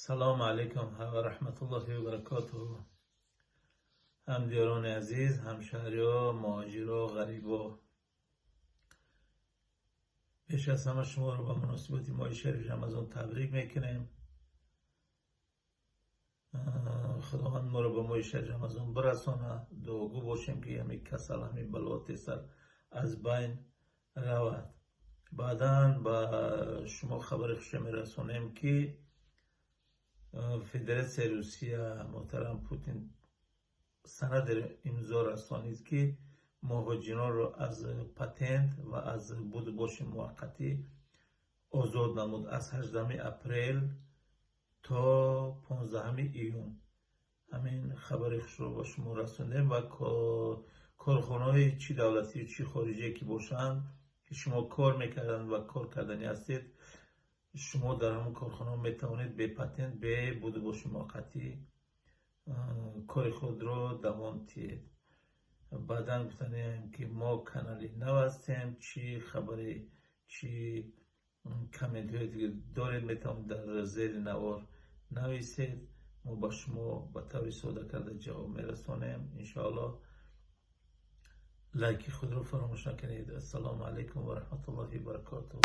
Салому алайкум ва раҳматуллоҳи ва баракотуҳ. Ҳамдиёрони азиз, ҳамшаҳриё, муҳоҷиро, ғарибо. Пеш аз ҳама шуморо ба муносибати моҳи шарифи Рамазон табрик мекунем. Худованд моро ба моҳи шарифи Рамазон бирасонад. Дуогӯ бошем, ки ҳамин касал, ҳамин бало тезтар аз байн равад. Баъдан ба шумо хабари хуше мерасонем, ки Федератсияи Русия, муҳтарам Путин санаде имзо расонид, ки муҳоҷиронро аз патент ва аз будубоши муваққатӣ озод намуд аз 18 апрел то 15 июн. Ҳамин хабари хушро ба шумо расондем ва корхонаҳои чӣ давлатию чӣ хориҷие ки бошанд, ки шумо кор мекарданд ва кор карданӣ ҳастед, шумо дар ҳамон корхонаҳо метавонед бе патент, бе будубоши муваққатӣ кори худро давом диҳед. Баъдан гуфтанием, ки мо канали нав ҳастем. Чӣ хабаре, чӣ комментҳое доред, метавонед дар зери навор нависед. Мо ба шумо ба таври сода карда ҷавоб мерасонем, иншоаллоҳ. Лайки худро фаромӯш накунед. Ассалому алайкум ва раҳматуллоҳи ва баракотуҳ.